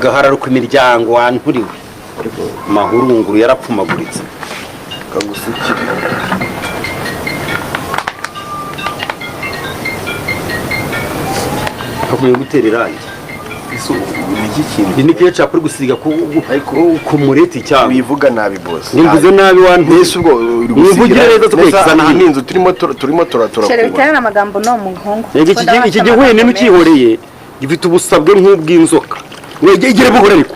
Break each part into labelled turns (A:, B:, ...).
A: Agahararo ku imiryango wanturiwe, amahurunguru yarapfumaguritse.
B: Kagusukire.
A: Hakumye gutera irangi.
B: Ese ubu ni iki kintu?
A: Iyi ni ketchup uri gusiga ku mureti cyangwa?
B: Wivuga nabi, boss.
A: Nimvuze nabi wanturiwe.
B: Mbese ubwo uri
A: Mwivugire neza tukwerekeza
B: Mbese
A: hano.
B: iyi ni inzu turimo turatura.
C: Chéri, biterane amagambo no muhungu.
A: Yego, iki gihwene n'ukihoreye gifite ubusabwe nk'ubw'inzoka. Wegere buhoro, ariko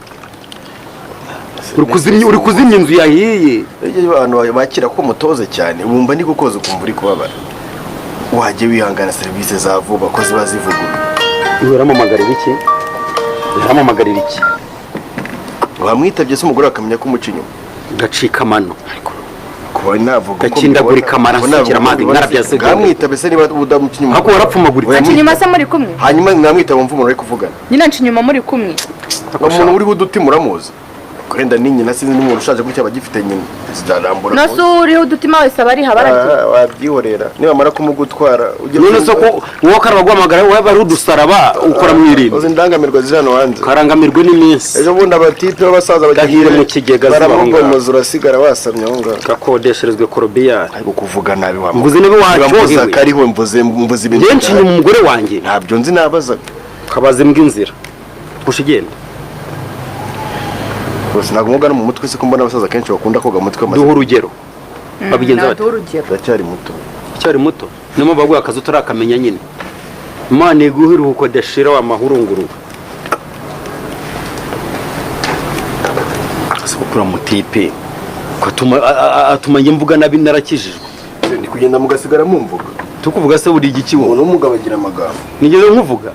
A: uri kuzimya inzu yahiye.
B: Iyo abantu bakira ko mutoze cyane, wumva ni gukoza ukumva uri kubabara. Wajya wihangana, serivisi za vuba ko ziba zivuguruye.
A: Uramamagarira iki? Uramamagarira iki?
B: Wamwitabye se umugore akamenya ko umuca inyuma?
A: Gacika amano.
B: Kuba navuga uko
A: Gakindagurika
B: mbibona,
A: amaraso,
B: kuba navuga
A: akira
B: uko
A: amazi,
B: mbibona,
A: narabyasigaye.
B: Bwamwitabye se niba udamuca inyuma?
A: Ariko warapfumaguritse.
B: Oya,
C: Nca inyuma se muri kumwe?
B: Hanyuma namwitaba mva umuntu ari kuvugana.
C: Nyine nca inyuma muri kumwe.
B: Umuntu uriho uduti muramuzi, wenda ni nyina, sinzi n'umuntu ushaje gutya aba agifite nyina zirarambura.
C: No se uriho udutima wese aba ariho abaragiye?
B: Ah, wabyihorera nibamara kumugutwara ujye.
A: None se ko wowe karabaguhamagara waba ari udusaraba ukora mu irindi?
B: Uzi indangamirwa ziri hano hanze?
A: Karangamirwe n'iminsi.
B: Ejo bundi abatipe b'abasaza
A: Gahire mu kigega ziba aho ngaho.
B: Baramugomoza, urasigara wasamye aho ngaho.
A: Gakodesherezwe korobiyari.
B: Ariko kuvuga nabi wa
A: Mvuze nabi
B: Niba mvuze
A: waryohewe.
B: akariho mvuze ibintu.
A: Njye inyuma umugore wanjye.
B: Ntabyo nzi, nabazaga.
A: Kabaza imbwa inzira kusha igenda.
B: Rwose ntabwo mwoga no mu mutwe se, ko mbona abasaza kenshi bakunda koga mu mutwe bamaze
A: Duha urugero, babigenza bate?
C: Naduha urugero.
B: Ndacyari muto.
A: Ucyari muto, niyo mpamvu baguha akazi utarakamenya nyine. Imana iguhe iruhuko dashira wa mahurunguru. Ese gukura mutipe ko atuma njye mvuga nabi narakijijwe?
B: Ndi kugenda mugasigara mumvuga.
A: Tukuvuga se buri igiki wowe?
B: Umuntu w'umugabo agira amagambo.
A: Nigeze nkuvuga?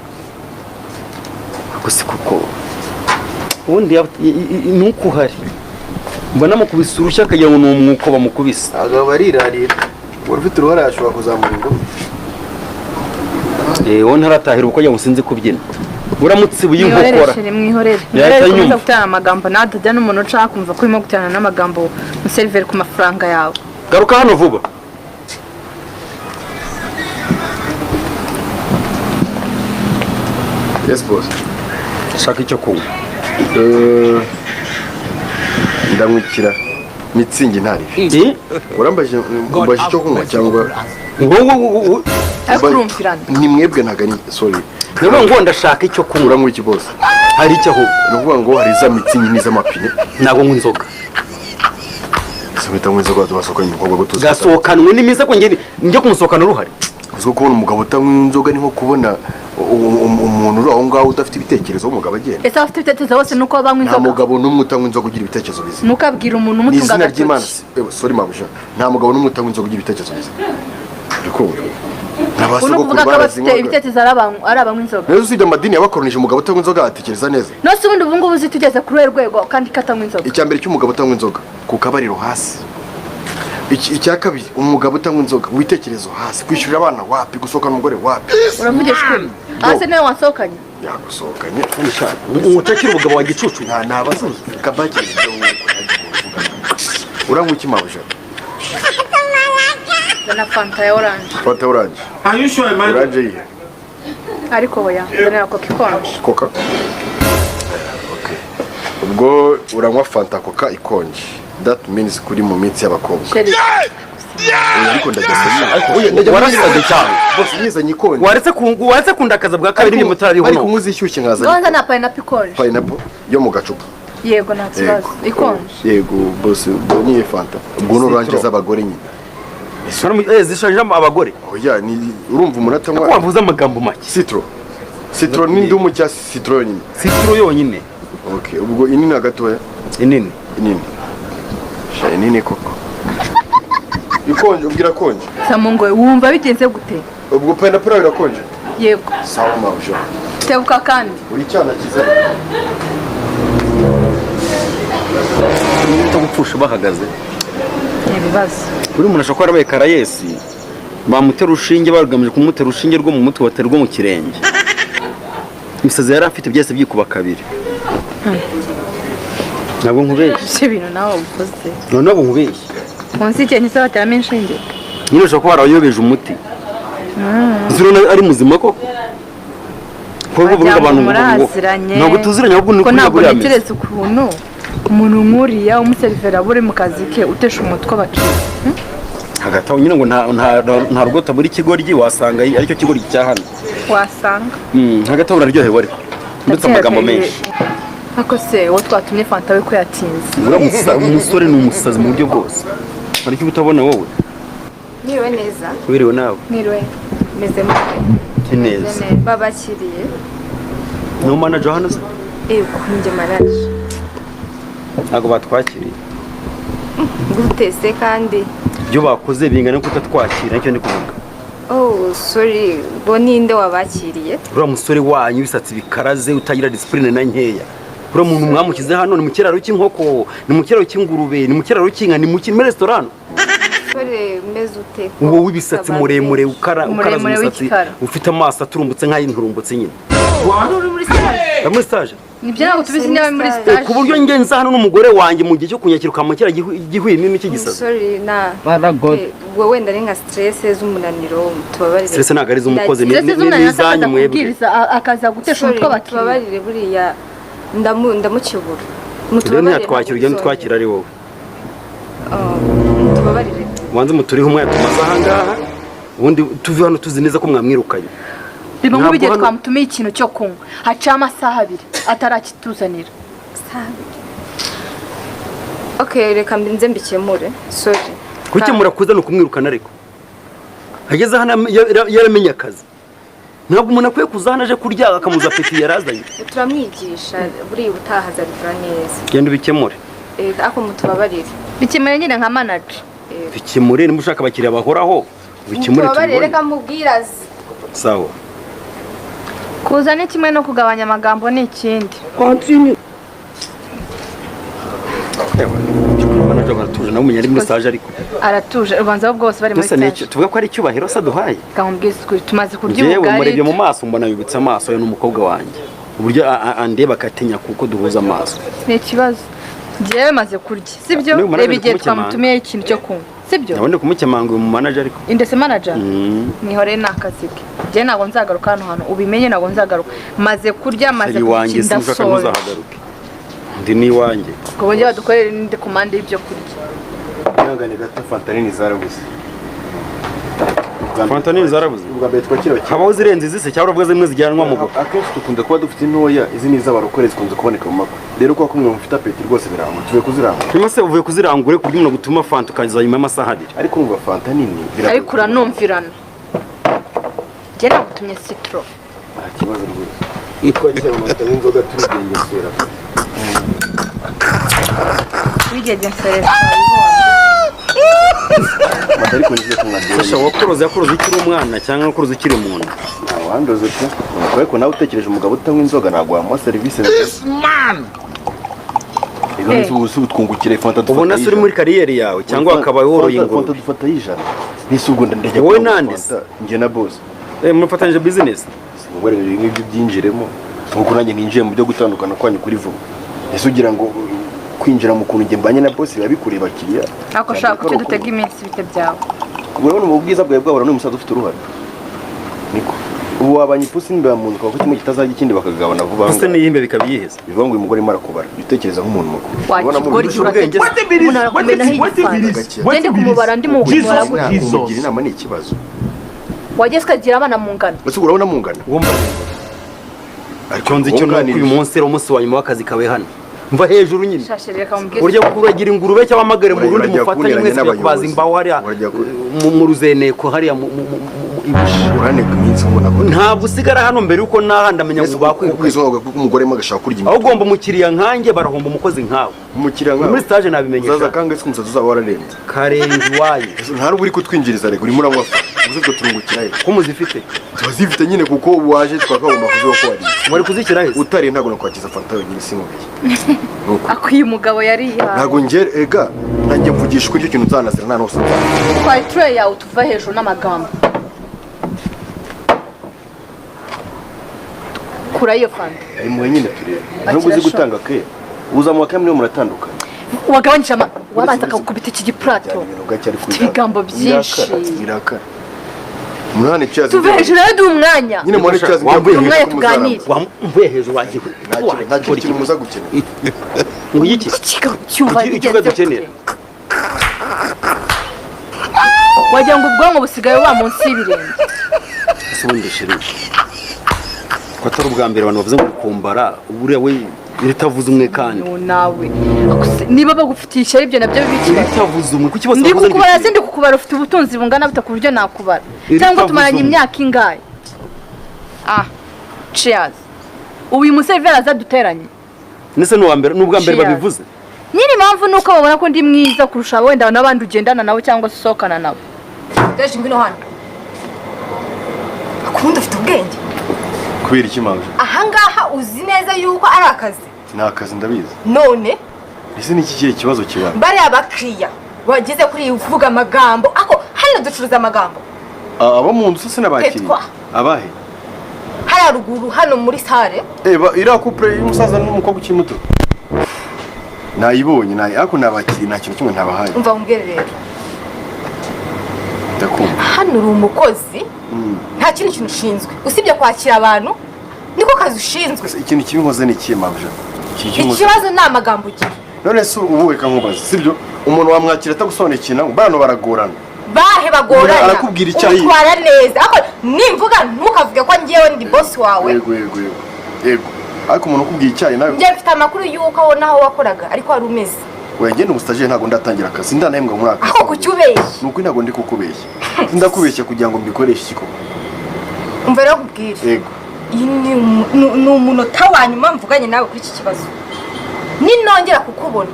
A: Gusa kuko ubundi nuko uhari mbona mukubise urushyi akagira ngo ni umwuko bamukubise.
B: Abagabo barirarira, umuntu ufite uruhare ashobora kuzamura ingumi.
A: Eh, wowe ntaratahira ubukwe ngo sinzi kubyina, uramutse ubuye
C: Mwihorere.
A: inkokora.
C: Chéri, mwihorere.
A: Yahita
C: Mwihorere, ukomeza
A: yumva.
C: guterana amagambo natajya n'umuntu ushaka kumva ko urimo guterana n'amagambo museriveri ku mafaranga yawe.
A: Garuka hano vuba.
B: Yes, boss.
A: Shaka icyo kunywa.
B: Ndamwikira Mützig ntari.
A: Eh?
B: Urambaje, umbaje icyo kunywa cyangwa?
A: Wowe.
C: Ariko urumvirana.
B: Ni mwebwe, ntabwo ari, sorry.
A: Niyo ngo ndashaka icyo kunywa.
B: Uranywa iki, boss?
A: Hari icyo ahubwo?
B: Ni ukuvuga ngo hari za Mützig n'iz'amapine.
A: Ntabwo nywa inzoga.
B: Ese uhita nywa inzoga wasohokanye umukobwa ngo tuzi?
A: Gasohokanwe n'iminsi ko njye kumusohokana uruhari.
B: Uzi ko kubona umugabo utanywa inzoga ni nko kubona umuntu uri aho ngaho udafite ibitekerezo w'umugabo agenda.
C: Ese abafite ibitekerezo bose nuko banywa
B: Nta
C: inzoga?
B: mugabo n'umwe utanywa inzoga ugira ibitekerezo bizima.
C: Ntukabwire umuntu
B: Ni
C: umutunga
B: izina ry'Imana.
C: agatoki.
B: Sorry mabuja, nta mugabo n'umwe utanywa inzoga ugira ibitekerezo bizima, uri kumva?
C: Ubu ni ukuvuga ko abafite ibitekerezo ari abanywa inzoga?
B: Rero usibye amadini yabakoronije, umugabo utanywa inzoga atekereza neza.
C: Nose ubundi ubu ngubu uzi tugeze kuri uruhe rwego kandi katanywa inzoga?
B: Icya mbere cy'umugabo utanywa inzoga ku kabariro hasi. Icya kabiri, umugabo utanywa inzoga mu bitekerezo hasi, kwishyurira abana wapi, gusohokana umugore wapi.
C: Uravugisha ukuri? Hasi niwe wansohokanye?
B: Yagusohokanye.
A: Umucakira ubugabo wa gicucu.
B: Nta nabaza kabaki ibyo uranywa iki, mabuja?
C: Zana Fanta ya orange.
B: Fanta orange.
D: Are you sure, man?
B: Orange yihe?
C: Ariko oya, zanira Coca ikonje.
B: Coca, okay. Ubwo uranywa Fanta Coca ikonje, that means kuri mu minsi y'abakobwa.
C: Chéri.
B: Oya, ariko ndajya se, oya, ndajya.
A: Warasaze cyane.
B: Bose nyizanye ikonje.
A: Waretse kundakaza bwa kabiri nimba utarariho.
B: Ariko kunywa izishyushye nkazana.
C: Ngonza na pineapple ikonje.
B: Pineapple yo mu gacupa?
C: Yego, nta kibazo, ikonje.
B: Yego bose, ubwo niyo Fanta, ubwo ni orange z'abagore nyine.
A: Zishaje abagore.
B: Oya, ni urumva umuntu
A: Ko
B: atanywa.
A: wavuze amagambo make.
B: Citron, citron n'indimu cyangwa citron yonyine?
A: Citron yonyine.
B: Okay, ubwo inini na gatoya?
A: Inini.
B: Inini sha, inini koko ikonje, ubwira konje.
C: Samungo, wumva bigenze gute?
B: Ubwo pineapple irakonje?
C: Yego.
B: Sawa mabuja.
C: Tebuka kandi.
B: Uri icyana cyiza.
A: Cyo gupfusha bahagaze.
C: Ibibazo.
A: Buri muntu ashobora kuba yarabaye karayesi, bamutera urushinge bagamije kumutera urushinge rwo mu mutwe, batera urwo mu kirenge. Imisazi yari afite byose byikuba kabiri. Ntabwo nkubeshye.
C: Ibyo bintu nawe uvuze.
A: Noneho ubu nkubeshye.
C: Munsi y'ikintu se bateramo inshinge?
A: Nyine ushobora kuba warayobeje umuti. Nzi urabona ari muzima koko. Kuko
C: Wagira
A: uvuga
C: ngo
A: abantu ngo
C: muraziranye.
A: Ntabwo tuziranye, ahubwo ni
C: ko
A: ukuri
C: ntabwo
A: buriya ameze.
C: ntekereza ukuntu umuntu nk'uriya umuseriveri aba uri mu kazi ke utesha umutwe abakiriya.
A: Hagati aho nyine ngo nta rugo tabura ikigoryi, wasanga aricyo kigoryi cya hano.
C: Wasanga.
A: Hagati aho uraryohewe, ariko ndetse amagambo menshi.
C: Ariko se uwo twatumye fanta we ko yatinze?
A: Uriya umusore ni umusazi mu buryo bwose. Hari icyo utabona wowe.
D: Mwiriwe neza.
A: Wiriwe nawe.
C: Mwiriwe.
D: Meze mute?
A: Ti neza.
D: Babakiriye.
A: Ni umanager hano se?
D: Yego, njye manager.
A: Ntabwo batwakiriye.
D: Gute se kandi?
A: Ibyo bakoze bingana no kutatwakira, nicyo ndi kuvuga.
D: Oh, sorry, bo ninde wabakiriye?
A: Uriya musore wanyu w'ibisatsi bikaraze, utagira discipline na nkeya. Uriya muntu mwamushyize hano ni mu kiraro cy'inkoko, ni mu kiraro cy'ingurube, ni mu kiraro cy'inka, ni muri resitora?
D: Musore umeze ute?
A: Uwo w'ibisatsi muremure, ukaraze
C: Muremure
A: umusatsi,
C: w'igikara.
A: ufite amaso aturumbutse nk'ay'inturumbutse nyine.
C: Uri muri stage?
A: Muri stage.
C: Nibyo, ntabwo tubizi niba muri stage.
A: Ku buryo ngenza hano n'umugore wanjye, mu gihe cyo kunyakira ukamukira gihwimimi cy'igisazi.
D: Sorry na ubwo wenda ari nka stress z'umunaniro, tubabarire.
A: Stress ntabwo ari iz'umukozi,
C: Stress z'umunaniro,
A: ni izanyu
C: akaza
A: mwebwe.
C: kubwiriza, akaza gutesha
D: Sorry,
C: umutwe abakiriya.
D: tubabarire, buriya ndamukebura.
A: Rero
D: Mutubabarire.
A: ntiyatwakira, ugenda utwakira ari wowe.
D: Oh, mutubabarire.
A: Ubanze muturiho umwanya tumaze aha ngaha, ubundi tuve hano tuzi neza ko mwamwirukanye.
C: Biba
A: Ntabwo
C: nk'igihe
A: hano-
C: twamutumiye ikintu cyo kunywa, haciye amasaha 2 atarakituzanira.
D: Okay, reka nze mbikemure, sorry.
A: Gukemura kuza ni ukumwirukana, ariko ageze hano yaramenye akazi. Ntabwo umuntu akwiye kuza hano aje kurya akamuza appétit yarazanye.
D: Turamwigisha, buriya ubutaha azabikora neza.
A: Genda ubikemure.
D: Ariko mutubabarire.
C: Bikemure nyine nka manager.
A: Bikemure niba ushaka abakiriya bahoraho, ubikemure.
D: Mutubabarire.
A: Tubibone.
D: Reka mubwiraze.
A: Sawa.
C: Kuza ni kimwe, no kugabanya amagambo ni ikindi.
A: Manager baratuje nawe, umenya ari muri stage ariko.
C: Aratuje, ubanza bo bwose bari muri
A: Mbese ni
C: stage.
A: icyo tuvuga ko ari icyubahiro se aduhaye?
C: Kamubwiza ukuri, tumaze kurya
A: Njyewe
C: ubugari.
A: murebye mu maso mbona yubitse amaso, ye n'umukobwa wanjye, uburyo andeba akatinya kuko duhuza amaso.
C: Ni ikibazo, njyewe maze kurya, sibyo?
A: Niba manager
C: Reba igihe
A: kumukemanga.
C: twamutumiyeho ikintu cyo kunywa, sibyo?
A: Nabone kumukemanga uyu mu manager ariko.
C: Indese manager.
A: Mm.
C: Mwihorere, ni akazi ke. Njyewe ntabwo nzagaruka hano hantu, ubimenye, ntabwo nzagaruka. Maze kurya, maze
A: Ari iwanjye.
C: kurya,
A: Sinshaka
C: ndasoza.
A: ntuzahagaruke, ndi n'iwanjye.
C: Ngo bongere badukorere n'indi commande y'ibyo kurya.
B: Ihangane gato, fanta nini zarabuze.
A: Fanta nini zarabuze?
B: Ubwa mbere twakira abakiriya.
A: Habaho zirenze izi se, cyangwa uravuga zimwe zijyanwa mu bukwe?
B: Akenshi dukunda kuba dufite intoya, izi ni iz'abarokore zikunze kuboneka mu makwe. Rero kuba kumwe mufite appétit rwose birangwa, tuvuye kuzirangura.
A: Nyuma se uvuye kuzirangura, ku buryo umuntu gutuma fanta ukaza nyuma y'amasaha 2?
B: Ariko urumva fanta nini biragoye.
C: Ariko uranumvirana, njye nagutumye citron.
B: Nta kibazo rwose, twakira amata n'inzoga turigengesera.
C: Wigengesereza.
B: Amata ariko ngiye kunywa.
A: Sasha, wakuroze yakuroze ukiri umwana cyangwa wakuroze ukiri mu nda?
B: Wandoze pe. Ariko nawe utekereje, umugabo utanywa inzoga ntabwo wamuha serivisi nziza. Reka
C: Eh.
B: ubu si utwungukire fanta dufata
A: Ubona se uri muri carrière yawe, cyangwa wakaba woroye
B: Fanta
A: ingurube?
B: dufata y'ijana. Nise ubwo ndajya
A: Wowe
B: kurangura
A: nande se?
B: fanta, njye na boss.
A: Eh, mufatanyije business?
B: Ngo rero ibi ngibyo byinjiremo nkuko nanjye ninjiye mu byo gutandukana kwanyu kuri vuba. Ese ugira ngo kwinjira mu kuntu njye mbanye na boss biba bikureba abakiriya?
C: Ariko ushaka kuki dutega iminsi, bite byawe?
B: Urabona mu bwiza bwawe bwahora n'umusaza ufite uruhare, niko ubu wabanye ipusi n'imbeba mu nzu, ukaba kimwe kitazajya ikindi bakagabana vuba.
A: Ese n'iyimbe bikaba yiheze?
B: Bivuga ngo uyu mugore arimo arakubara. Jya utekereza nk'umuntu mukuru. Ubona mu
C: Wakigoryi.
A: ubwenge se?
C: Umuntu arakumenaho igifansi, ngende kumubara ndi mu kumubara gutya.
B: Kumugira inama ni ikibazo.
C: Wageze ukagira abana mu ngano.
B: Ese urabona mungana?
A: Ariko nzi icyo nuko uyu munsi ari umunsi wa nyuma w'akazi kawe hano, mva hejuru nyine.
C: Shashe, reka mubwire.
A: Urya kuragira ingurube cyangwa amagare mu rundi,
B: Urajya
A: mufatanye
B: kuneranya
A: mwese kujya kubaza
B: n'abayobozi.
A: imbaho hariya
B: Urajya
A: mu ruzeneko hariya mu ibushi.
B: Uraneka iminsi ubona ko
A: Ntabwo usigara hano mbere yuko naha ndamenya ngo bakwirukanye.
B: Kuko umugore arimo agashaka kurya.
A: Aho ugomba umukiriya nkanjye, barahomba umukozi nkawe.
B: Umukiriya nkawe.
A: Muri stage nabimenyesha.
B: Uzaza kangahe se umusatsi uzaba wararenze?
A: Karenze iwanyu.
B: Ese nta nubwo uri kutwinjiriza, rego urimo uranywa fanta, uzi twe turungukira he?
A: Ko muzifite?
B: Turazifite nyine, kuko waje twakagomba kuziba ko wariye.
A: Wari kuzishyira he se?
B: Utariye ntabwo nakwakiza fanta yonyine, simubiye. Nuko
C: Akwiye umugabo yarihaye.
B: Ntabwo njye ega nanjye mvugisha ukuri, icyo kintu nzanazira nta n'usa nzanazira.
C: Twari tray yawe, tuva hejuru n'amagambo. Kura iyo fanta.
B: Ayimuhe nyine turebe. Ntabwo uzi gutanga ke uzamuha kamwe, muratandukanye.
C: Wagabanyije ama wabanza akagukubita iki gipurato.
B: Byari ibintu gake ariko
C: Ufite ibigambo byinshi.
B: birakara birakara. Umunani cheers.
C: Tuve hejuru rero, duha umwanya.
B: Nyine muhane cheers.
A: Wambuye
C: umwanya tuganire.
A: Wamvuye hejuru wagiye.
B: Nta kintu muza gukenera.
A: Ngo iki?
C: Cyumva.
A: Icyo dukenera.
C: Wagira ngo ubwonko busigaye buba munsi y'ibirenge.
A: Ese ubundi chéri, ko atari ubwa mbere abantu bavuze ngo kumbara, buriya we ritavuze umwe kandi.
C: No, nawe niba bagufitiye ishyari, ibyo nabyo biba ikibazo.
A: Ritavuze umwe, kuki bose
C: Ndi
A: bavuze?
C: kukubara, sindi kukubara. Ufite ubutunzi bungana bute ku buryo nakubara?
A: Iri
C: Cyangwa
A: tavuze
C: tumaranye
A: umwe.
C: imyaka ingahe? Ah, cheers! Ubu uyu museriveri azaduteranye.
A: Ndetse n'uwa mbere, n'ubwa mbere
C: Cheers.
A: babivuze.
C: Nyine impamvu ni uko babona ko ndi mwiza kurusha wenda n'abandi ugendana nabo cyangwa se usohokana nabo.
D: Deje, ngwino hano. Akubundi ufite ubwenge?
B: Kubera iki, manje?
D: Ahangaha uzi neza yuko ari akazi.
B: Ni akazi, ndabizi.
D: None?
B: Ese ni iki kihe kibazo kibaye?
D: Bariya bakiriya wageze kuri iyi uvuga amagambo ako, hano ducuruza amagambo?
B: Ah, abo mu nzu se n'abakiriya?
D: Tetwa.
B: Abahe?
D: Hariya ruguru, hano muri salle.
B: Eh, iriya couple y'umusaza n'umukobwa ukiri muto nayibonye, nayi, ariko nabakiriye, nta kintu kimwe ntabahaye.
D: Umva nkubwire rero.
B: Ndakumva.
D: Hano uri umukozi. Nta kindi kintu ushinzwe usibye kwakira abantu, niko kazi ushinzwe.
B: Ese ikintu kibi nkoze ni ikihe, mabuja? Ikintu kibi nkoze?
D: Ikibazo ni amagambo ugira.
B: None se ubu reka nkubaze, sibyo? Umuntu wamwakira atagusobanuriye ikintu, bano baragorana.
D: Bahe bagorana?
B: Umuntu arakubwira icyayi.
D: Utwara neza, ariko nimvuga ntukavuge ko ngewe ndi boss wawe.
B: Yego, ariko umuntu ukubwiye icyayi nawe.
D: Njye mfite amakuru y'uko aho naho wakoraga ariko wari umeze.
B: Oya, ngende umustajeri, ntabwo ndatangira akazi, ndanahembwa muri aka.
D: Aho kuki ubeshya?
B: Ni ukuri, ntabwo ndi kukubeshya. Ndakubeshya kugira ngo mbikoreshe iki koko?
D: Umva rero nkubwire.
B: Yego.
D: Iyi ni umunota wa nyuma mvuganye nawe kuri iki kibazo. Ninongera kukubona,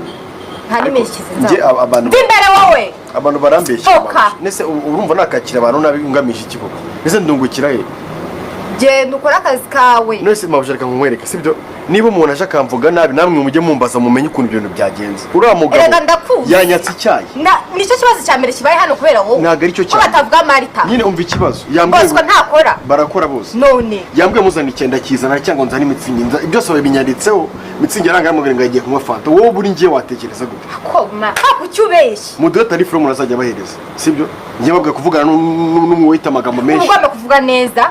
D: nta n'imerekeze.
B: Njye
D: Nzaba
B: abantu
D: mva imbere wowe.
B: Abantu barambeshya.
D: Foka.
B: Nese urumva nakakira abantu nabi ngamije iki koko? Nese ndungukira he?
D: Genda ukore akazi kawe.
B: None se mabuja, reka nkwereke, sibyo? Niba umuntu aje akamvuga nabi, namwe mujye mumbaza mumenye ukuntu ibintu byagenze. Uriya mugabo
D: Erega ndakuzi.
B: yanyatse icyayi.
D: Nicyo kibazo cya mbere kibaye hano kubera wowe.
B: Ntabwo aricyo
D: Ko
B: cya mbere.
D: batavuga Marita.
B: Nyine umva ikibazo, yambwiye
D: Bosco ntakora.
B: Barakora bose.
D: None?
B: Yambwiye muzana icyenda, kizana, cyangwa nzane Mützig, byose babinyanditseho. Mützig aranga, yamubwira ngo agiye kunywa Fanta. Wowe buri ngiye watekereza gute?
D: Koma kuki ubeshya?
B: Muduhe tarifu umuntu azajya abahereza, sibyo? Njye babwira kuvugana n'umwe wita amagambo
D: Uba
B: menshi.
D: ugomba kuvuga neza,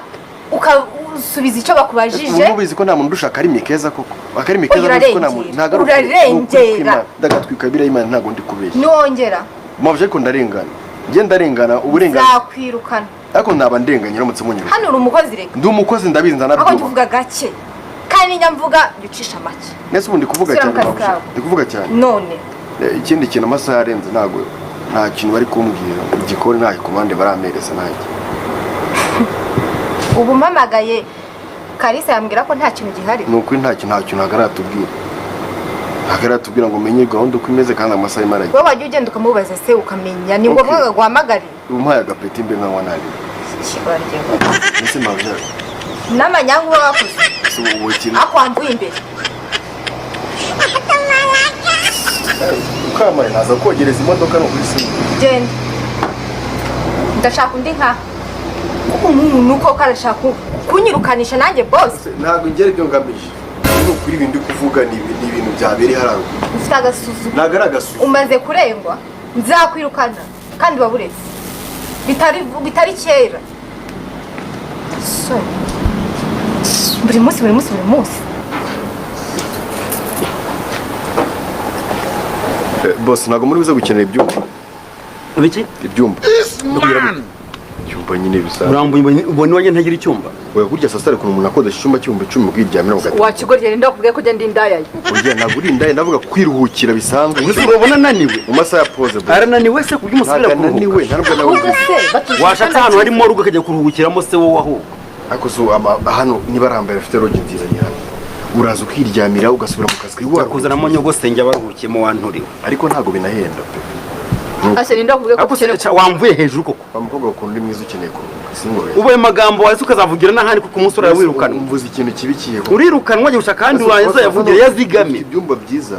D: ukasubiza icyo bakubajije.
B: Ubu ubizi ko nta muntu urusha akarimi keza koko? Akarimi keza,
D: Oya,
B: ubizi ko nta muntu.
D: urarengera.
B: Ntabwo ari ukuri.
D: Urarengera.
B: Ni ukuri kw'Imana. Ndagatwika biriya, Imana, ntabwo ndi kubeshya.
D: Niwongera.
B: Mabuja, ariko ndarengana, njye ndarengana uburenganzira.
D: Nzakwirukana.
B: Ariko naba ndenganye uramutse munyura.
D: Hano uri umukozi, reka.
B: Ndi umukozi, ndabizi.
D: Aho njya
B: Ndanabyubaha.
D: uvuga gake, kandi njya mvuga jya ucisha make.
B: Nese ubu ndi kuvuga
D: Subira
B: cyane?
D: mu kazi
B: Mabuja,
D: kawe.
B: ndi kuvuga cyane?
D: None?
B: Ikindi kintu, amasaha yarenze, ntabwo nta kintu bari kumbwira, igikoni nta komande barampereza nanjye.
D: Ubu mpamagaye Kalisa yambwira ko nta kintu gihari.
B: Ni ukuri, nta kintu, nta kintu, ntabwo aratubwira ngo umenye gahunda uko imeze, kandi amasaha arimo aragera.
D: Wowe wajya ugenda ukamubaza se, ukamenya ni ngombwa ngo aguhamagare?
B: Umuhaye agapeti mbe nkanywa nabi. Ese mabuja?
D: N'amanyanga uba wakoze.
B: Si ubu ikintu.
D: Ako wamvuye imbere.
B: Ukamare naza kogereza imodoka, ni ukuri si.
D: Genda, ndashaka undi nka kuko umuntu uko karashaka kunyirukanisha nanjye boss.
B: Ntabwo ngera ibyo ngamije, ni ukuri ibintu ndi kuvuga ni ibintu byabereye hariya ruguru.
D: Ufite agasuzuguro.
B: Ntabwo ari agasuzuguro.
D: Umaze kurengwa, nzakwirukana kandi waburetse bitari kera. So, buri munsi, buri munsi, buri munsi.
B: Boss, ntabwo muri buze gukenera ibyumba.
A: Ibiki?
B: Ibyumba. Icyumba nyine bisanzwe.
A: Urambuye, ubona iwanjye ntagira icyumba.
B: Oya, kurya saa sita, ukuntu umuntu akodesha icyumba cy'ibihumbi 10 ubwiryamira mu gatatu.
C: Wakigoryi, ninde wakubwiye ko ugenda indayaye?
B: Oya, ntabwo uri indaya, ndavuga kwiruhukira bisanzwe.
A: Ese urabona ananiwe?
B: Mu masaha ya pause, bro.
A: Arananiwe se ku buryo umusubira
B: Ntabwo
A: kuruhuka?
B: ananiwe, ntabwo nawe.
C: Ahubwo se batuje.
A: Washatse ahantu harimo rugo akajya kuruhukiramo se wowe ahubwo.
B: Ariko so hano niba arambaye afite lodge nziza, ni hano uraza ukiryamira, ugasubira mu kazi kawe.
A: Kuzanamo nyogosenge abaruhukiyemo wanturiwe.
B: Ariko ntabwo binahenda pe.
C: Ase ninde wakubwiye ko
A: Ariko se
C: ukeneye?
A: Wamvuye hejuru koko?
B: Wa mukobwa, ukuntu uri mwiza, ukeneye kuruhuka, singoroye.
A: Ubaye amagambo waza ukazavugira n'ahandi, kuko umunsi urawe wirukanwa.
B: Mvuze ikintu kibi kiye koko?
A: Urirukanwa, wajya gushaka ahandi waza yavugira yazigame.
B: Ibyumba byiza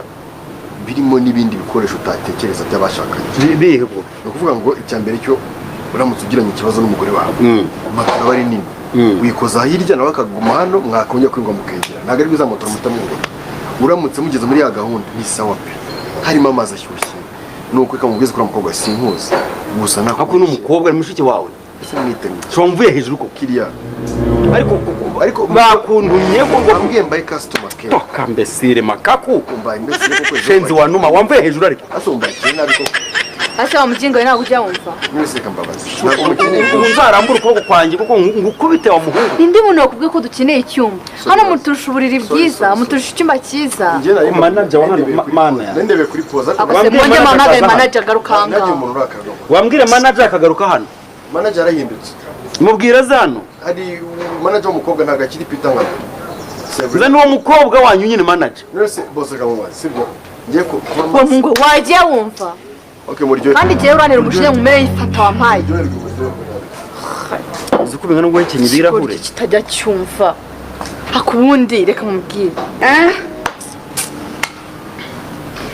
B: birimo n'ibindi bikoresho utatekereza by'abashakanye.
A: Bihe bwo?
B: Ni ukuvuga ngo icya mbere cyo, uramutse ugiranye ikibazo n'umugore wawe, matora aba ari nini, wikoza hirya nawe akaguma hano, mwakongera kwirwa mukegera, ntabwo ari bwiza motora mutamwubaka. Uramutse mugeze muri ya gahunda, ni sawa pe, harimo amazi ashyushye. Ni uko ikamubwiza kuri mukobwa, sinkuzi gusa.
A: Ariko ni umukobwa, ni mushiki wawe.
B: Ese mwiteguye?
A: So mvuye hejuru koko?
B: Kiriya.
A: Ariko bakuntumye ko ngo
B: Wambwiye mbaye customer care.
A: Toka, mbesire makaku.
B: Mbaye mbese koko?
A: Shenzi wa numa, wamvuye hejuru ariko.
B: Ase mbaye kiri nabi koko?
C: Ase wa mugingo we, ntabwo ujya wumva?
B: Mwese reka mbabaze, ntabwo mukeneye.
A: Ubu nzarambura ukuboko kwanjye kuko ngukubite wa muhungu.
C: Nindi muntu wakubwiye ko dukeneye icyumba hano? Muturusha uburiri
B: Sorry,
C: bwiza,
B: sorry,
C: muturusha icyumba cyiza.
B: Njye nari
A: Manager wa hano,
B: nari ndebeye kuri
A: mana
B: pause.
A: yanjye.
B: Nari ndebeye kuri pause, ariko
C: Ako se
A: Wambwiye
C: mwongeye
A: manager
C: muhamagaye
A: akaza hano.
C: manager agaruka aha
B: ntagire
C: ngaha.
B: umuntu urakara.
A: Wambwire manager akagaruka hano.
B: Manager yarahindutse.
A: Mubwira zano.
B: Hari manager w'umukobwa, ntabwo akiri Peter nka mbere.
A: Zana uwo mukobwa wanyu nyine, manager.
B: None bose kamubaza, sibyo? Ngiye kuba
C: Uwo muhungu wagiye wumva.
B: Okay, muryohe.
C: Kandi igihe uranira umushinga mumere y'ifata wampaye.
B: Muryoherwe, muryoherwe.
A: Uzi ko bingana guhekenya ibirahure?
C: Burya kitajya cyumva akubundi, reka mubwire.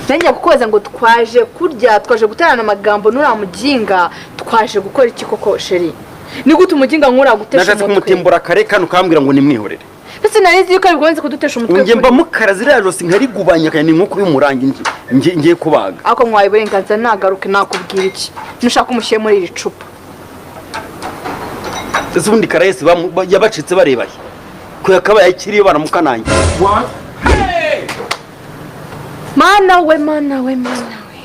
C: Nanjye kukubaza ngo twaje kurya, twaje guterana amagambo n'uriya muginga, twaje gukora iki koko, chéri? Ni gute umuginga nk'uriya gutesha
A: Nashatse
C: umutwe?
A: kumutimbura kare kano, ukambwira ngo nimwihorere.
C: Ndetse nari nzi yuko bigomenze kudutesha umutwe.
A: Njye mba mukara ziriya josi nkarigubanya kanya, ni nk'uko y'umurangi ngiye kubaga.
C: Ariko nkwaye uburenganzira, nagaruke nakubwira iki? Nushaka umushyire muri iri cupa.
A: Ese ubundi Karayesi yabacitse barebaye ko yakabaye akiriyo baramukanangira?
C: Mana we, mana we, mana we!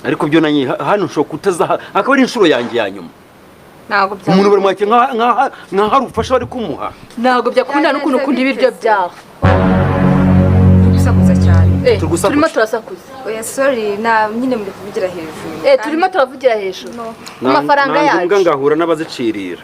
A: Ariko byo nanjye hano nshobora kutaza, akaba ari inshuro yanjye ya nyuma.
C: Ntabwo
A: Umuntu
C: byakunda.
A: baramwakira nka hari ubufasha bari kumuha.
C: Ntabwo byakunda n'ukuntu ukunda ibiryo byawe.
D: Turi gusakuza cyane.
C: Eh,
A: Turi gusakuza.
C: Turimo turasakuza?
D: Oya, sorry, na nyine muri kuvugira hejuru.
C: Eh, turimo turavugira hejuru
D: No.
C: ku mafaranga
A: Nanga imbwa
C: yacu.
A: ngahura n'abazicirira.